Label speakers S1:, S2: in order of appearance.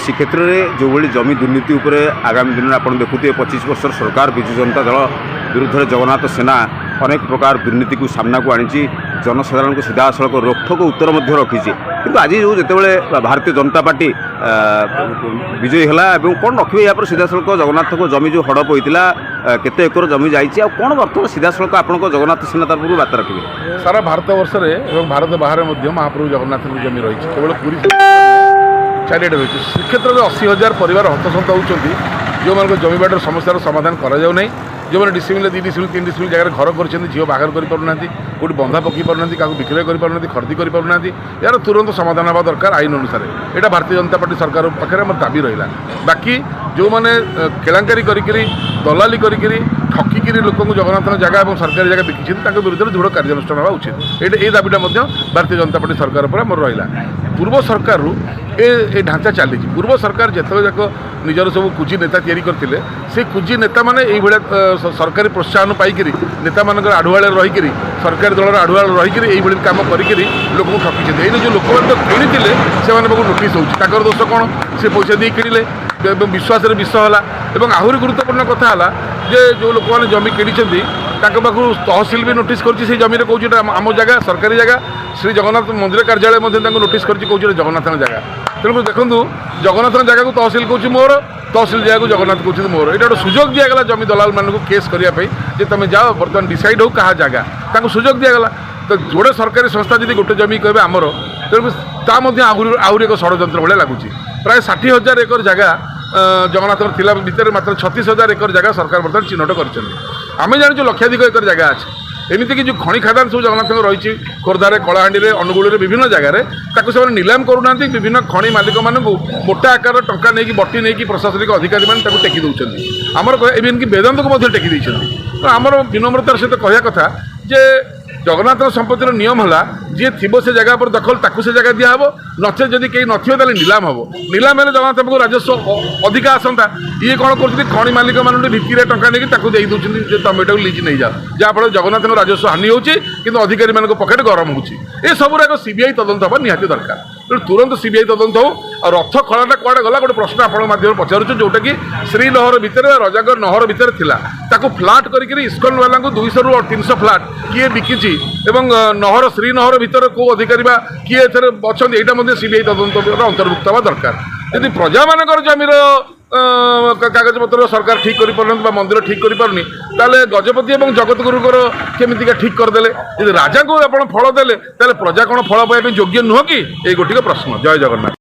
S1: ଶ୍ରୀକ୍ଷେତ୍ରରେ ଯେଉଁଭଳି ଜମି ଦୁର୍ନୀତି ଉପରେ ଆଗାମୀ ଦିନରେ ଆପଣ ଦେଖୁଥିବେ, 25 ବର୍ଷର ସରକାର ବିଜୁ ଜନତା ଦଳ ବିରୁଦ୍ଧରେ ଜଗନ୍ନାଥ ସେନା ଅନେକ ପ୍ରକାର ଦୁର୍ନୀତିକୁ ସାମ୍ନାକୁ ଆଣିଛି, ଜନସାଧାରଣଙ୍କୁ ସିଧାସଳଖ ରୋକଠୋକ ଉତ୍ତର ମଧ୍ୟ ରଖିଛି। କିନ୍ତୁ ଆଜି ଯେଉଁ ଯେତେବେଳେ ଭାରତୀୟ ଜନତା ପାର୍ଟି ବିଜୟୀ ହେଲା ଏବଂ କ'ଣ ରଖିବେ ଏହାପରେ ସିଧାସଳଖ ଜଗନ୍ନାଥଙ୍କ ଜମି ଯେଉଁ ହଡ଼ପ ହୋଇଥିଲା, କେତେ ଏକର ଜମି ଯାଇଛି ଆଉ କ'ଣ ବର୍ତ୍ତମାନ ସିଧାସଳଖ ଆପଣଙ୍କ ଜଗନ୍ନାଥ ସେନା ତରଫରୁ ବାର୍ତ୍ତା ରଖିବେ?
S2: ସାରା ଭାରତ ବର୍ଷରେ ଏବଂ ଭାରତ ବାହାରେ ମଧ୍ୟ ମହାପ୍ରଭୁ ଜଗନ୍ନାଥଙ୍କ ଜମି ରହିଛି। କେବଳ ପୁରୀ, ଚାରିଆଡ଼େ ରହିଛି। ଶ୍ରୀକ୍ଷେତ୍ରରେ 80,000 ପରିବାର ହନ୍ତସନ୍ତ ହେଉଛନ୍ତି, ଯେଉଁମାନଙ୍କ ଜମିବାଡ଼ିର ସମସ୍ୟାର ସମାଧାନ କରାଯାଉ ନାହିଁ। ଯେଉଁମାନେ ଡିସିମିଲ୍, 2 ଡିସିମିଲ୍, 3 ଡିସିମିଲ୍ ଜାଗାରେ ଘର କରିଛନ୍ତି, ଝିଅ ବାହାଘର କରିପାରୁନାହାନ୍ତି, କେଉଁଠି ବନ୍ଧା ପକାଇ ପାରୁନାହାନ୍ତି, କାହାକୁ ବିକ୍ରୟ କରିପାରୁନାହାନ୍ତି, ଖରିଦି କରିପାରୁନାହାନ୍ତି। ଏହାର ତୁରନ୍ତ ସମାଧାନ ହେବା ଦରକାର ଆଇନ ଅନୁସାରେ। ଏଇଟା ଭାରତୀୟ ଜନତା ପାର୍ଟି ସରକାର ପାଖରେ ଆମର ଦାବି ରହିଲା। ବାକି ଯେଉଁମାନେ କେଳେଙ୍କାରୀ କରିକିରି, ଦଲାଲି କରିକିରି, ଠକିକିରି ଲୋକଙ୍କୁ ଜଗନ୍ନାଥଙ୍କ ଜାଗା ଏବଂ ସରକାରୀ ଜାଗା ବିକିଛନ୍ତି, ତାଙ୍କ ବିରୁଦ୍ଧରେ ଦୃଢ଼ କାର୍ଯ୍ୟାନୁଷ୍ଠାନ ହେବା ଉଚିତ। ଏଇଟା ଏଇ ଦାବିଟା ମଧ୍ୟ ଭାରତୀୟ ଜନତା ପାର୍ଟି ସରକାର ଉପରେ ଆମର ରହିଲା। ପୂର୍ବ ସରକାରରୁ ଏ ଢାଞ୍ଚା ଚାଲିଛି। ପୂର୍ବ ସରକାର ଯେତେବେଳେ ଯାକ ନିଜର ସବୁ କୁଜି ନେତା ତିଆରି କରିଥିଲେ, ସେ କୁଜି ନେତାମାନେ ଏଇଭଳିଆ ସରକାରୀ ପ୍ରୋତ୍ସାହନ ପାଇକିରି, ନେତାମାନଙ୍କର ଆଢ଼ୁଆଳରେ ରହିକିରି, ସରକାରୀ ଦଳର ଆଢ଼ୁଆଳରେ ରହିକିରି ଏଇଭଳି କାମ କରିକିରି ଲୋକଙ୍କୁ ଠକିଛନ୍ତି। ଏଇନେ ଯେଉଁ ଲୋକମାନେ ତ କିଣିଥିଲେ, ସେମାନେ ପାଖକୁ ନୋଟିସ୍ ହେଉଛି। ତାଙ୍କର ଦୋଷ କ'ଣ? ସେ ପଇସା ଦେଇ କିଣିଲେ ଏବଂ ବିଶ୍ୱାସରେ ବିଷ ହେଲା। ଏବଂ ଆହୁରି ଗୁରୁତ୍ୱପୂର୍ଣ୍ଣ କଥା ହେଲା ଯେ ଯେଉଁ ଲୋକମାନେ ଜମି କିଣିଛନ୍ତି, ତାଙ୍କ ପାଖରୁ ତହସିଲ ବି ନୋଟିସ୍ କରିଛି। ସେଇ ଜମିରେ କହୁଛି ଏଇଟା ଆମ ଜାଗା, ସରକାରୀ ଜାଗା। ଶ୍ରୀ ଜଗନ୍ନାଥ ମନ୍ଦିର କାର୍ଯ୍ୟାଳୟ ମଧ୍ୟ ତାଙ୍କୁ ନୋଟିସ୍ କରିଛି, କହୁଛି ଏଇଟା ଜଗନ୍ନାଥଙ୍କ ଜାଗା। ତେଣୁ ଦେଖନ୍ତୁ, ଜଗନ୍ନାଥଙ୍କ ଜାଗାକୁ ତହସିଲ କହୁଛି ମୋର, ତହସିଲ ଜାଗାକୁ ଜଗନ୍ନାଥ କହୁଛନ୍ତି ମୋର। ଏଇଟା ଗୋଟେ ସୁଯୋଗ ଦିଆଗଲା ଜମି ଦଲାଲମାନଙ୍କୁ କେସ୍ କରିବା ପାଇଁ ଯେ ତମେ ଯାଅ, ବର୍ତ୍ତମାନ ଡିସାଇଡ୍ ହଉ କାହା ଜାଗା। ତାଙ୍କୁ ସୁଯୋଗ ଦିଆଗଲା। ତ ଗୋଟେ ସରକାରୀ ସଂସ୍ଥା ଯଦି ଗୋଟେ ଜମି କହିବେ ଆମର, ତେଣୁ ତା ମଧ୍ୟ ଆହୁରି ଆହୁରି ଏକ ଷଡ଼ଯନ୍ତ୍ର ଭଳିଆ ଲାଗୁଛି। ପ୍ରାୟ 60,000 ଏକର ଜାଗା ଜଗନ୍ନାଥଙ୍କର ଥିଲା ଭିତରେ ମାତ୍ର 36,000 ଏକର ଜାଗା ସରକାର ବର୍ତ୍ତମାନ ଚିହ୍ନଟ କରିଛନ୍ତି। ଆମେ ଜାଣିଛୁ ଲକ୍ଷାଧିକ ଏକର ଜାଗା ଅଛି। ଏମିତିକି ଯେଉଁ ଖଣି ଖାଦାନ ସବୁ ଜଗନ୍ନାଥଙ୍କର ରହିଛି ଖୋର୍ଦ୍ଧାରେ, କଳାହାଣ୍ଡିରେ, ଅନୁଗୁଳରେ, ବିଭିନ୍ନ ଜାଗାରେ, ତାକୁ ସେମାନେ ନିଲାମ କରୁନାହାନ୍ତି। ବିଭିନ୍ନ ଖଣି ମାଲିକମାନଙ୍କୁ ମୋଟା ଆକାରର ଟଙ୍କା ନେଇକି, ବଟି ନେଇକି ପ୍ରଶାସନିକ ଅଧିକାରୀମାନେ ତାକୁ ଟେକି ଦେଉଛନ୍ତି। ଆମର ଇଭିନ୍ କି ବେଦାନ୍ତକୁ ମଧ୍ୟ ଟେକି ଦେଇଛନ୍ତି। ତ ଆମର ବିନମ୍ରତାର ସହିତ କହିବା କଥା ଯେ ଜଗନ୍ନାଥଙ୍କ ସମ୍ପତ୍ତିର ନିୟମ ହେଲା, ଯିଏ ଥିବ ସେ ଜାଗା ଉପରେ ଦଖଲ, ତାକୁ ସେ ଜାଗା ଦିଆହେବ। ନଚେତ୍ ଯଦି କେହି ନଥିବ, ତାହେଲେ ନିଲାମ ହେବ। ନିଲାମ ହେଲେ ଜଗନ୍ନାଥ ପାଖକୁ ରାଜସ୍ୱ ଅଧିକା ଆସନ୍ତା। ଇଏ କ'ଣ କରୁଛନ୍ତି? ଖଣି ମାଲିକମାନଙ୍କୁ ଭିତିରେ ଟଙ୍କା ନେଇକି ତାକୁ ଦେଇ ଦେଉଛନ୍ତି ଯେ ତମେ ଏଟାକୁ ଲିଜ୍ ନେଇଯାଅ। ଯାହାଫଳରେ ଜଗନ୍ନାଥଙ୍କ ରାଜସ୍ୱ ହାନି ହେଉଛି, କିନ୍ତୁ ଅଧିକାରୀମାନଙ୍କ ପକେଟ୍ ଗରମ ହେଉଛି। ଏସବୁର ଏକ ସିବିଆଇ ତଦନ୍ତ ହେବା ନିହାତି ଦରକାର। ତେଣୁ ତୁରନ୍ତ ସିବିଆଇ ତଦନ୍ତ ହଉ। ଆଉ ରଥ ଖଳାଟା କୁଆଡ଼େ ଗଲା, ଗୋଟେ ପ୍ରଶ୍ନ ଆପଣଙ୍କ ମାଧ୍ୟମରେ ପଚାରୁଛୁ। ଯେଉଁଟାକି ଶ୍ରୀନହର ଭିତରେ ବା ରଜାଙ୍କ ନହର ଭିତରେ ଥିଲା, ତାକୁ ଫ୍ଲାଟ୍ କରିକିରି ଇସ୍କନ ବାଲାଙ୍କୁ 200ରୁ 300 ଫ୍ଲାଟ୍ କିଏ ବିକିଛି ଏବଂ ନହର, ଶ୍ରୀନହର ଭିତରେ କେଉଁ ଅଧିକାରୀ ବା କିଏ ଏଥିରେ ଅଛନ୍ତି, ଏଇଟା ମଧ୍ୟ ସିବିଆଇ ତଦନ୍ତର ଅନ୍ତର୍ଭୁକ୍ତ ହେବା ଦରକାର। ଯଦି ପ୍ରଜାମାନଙ୍କର ଜମିର କାଗଜପତ୍ର ସରକାର ଠିକ୍ କରିପାରୁନାହାନ୍ତି ବା ମନ୍ଦିର ଠିକ୍ କରିପାରୁନି, ତାହେଲେ ଗଜପତି ଏବଂ ଜଗତଗୁରୁଙ୍କର କେମିତିକା ଠିକ୍ କରିଦେଲେ? ଯଦି ରାଜାଙ୍କୁ ଆପଣ ଫଳ ଦେଲେ, ତାହେଲେ ପ୍ରଜା କ'ଣ ଫଳ ପାଇବା ପାଇଁ ଯୋଗ୍ୟ ନୁହଁ କି? ଏଇ ଗୋଟିକ ପ୍ରଶ୍ନ। ଜୟ ଜଗନ୍ନାଥ।